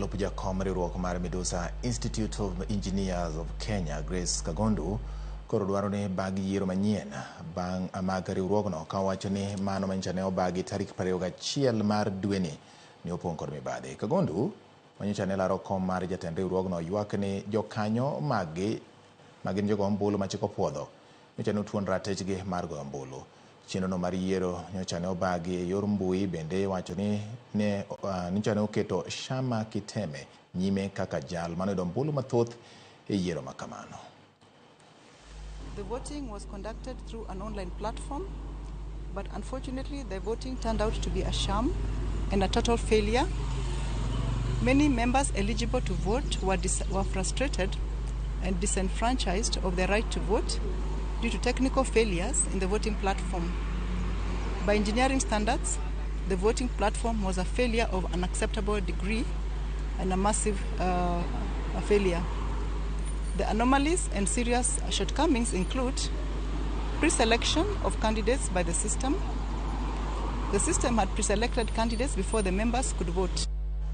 Jalup jakom riwruok mar Midusa Institute of Engineers of Kenya, Grace Kagondu, koro dwaro ni bag yiero manyien bang' mag riwruogno ka owacho ni mano manyicha ne obagi tarik 21 mar dweni ne opong' kod mibadhi. Kagondu manyocha ne laro kom mar jatend riwruogno ywak ni jokanyo maggi magin jogo ombulu ma chik opuodho nyocha ne otuon ratichgi mar goyo ombulu. Chenrono mar yiero nyocha ne obagi e yor mbui bende iwacho ni ne nyocha ne oketo Shama Kiteme nyime kaka jal manoyudo ombulu mathoth e yiero ma kamano. The voting was conducted through an online platform, but unfortunately the voting turned out to be a sham and a total failure. Many members eligible to vote were frustrated and disenfranchised of their right to vote due to technical failures in the voting platform. By engineering standards, the voting platform was a failure of an unacceptable degree and a massive a failure. The anomalies and serious shortcomings include pre-selection of candidates by the system. The system had pre-selected candidates before the members could vote.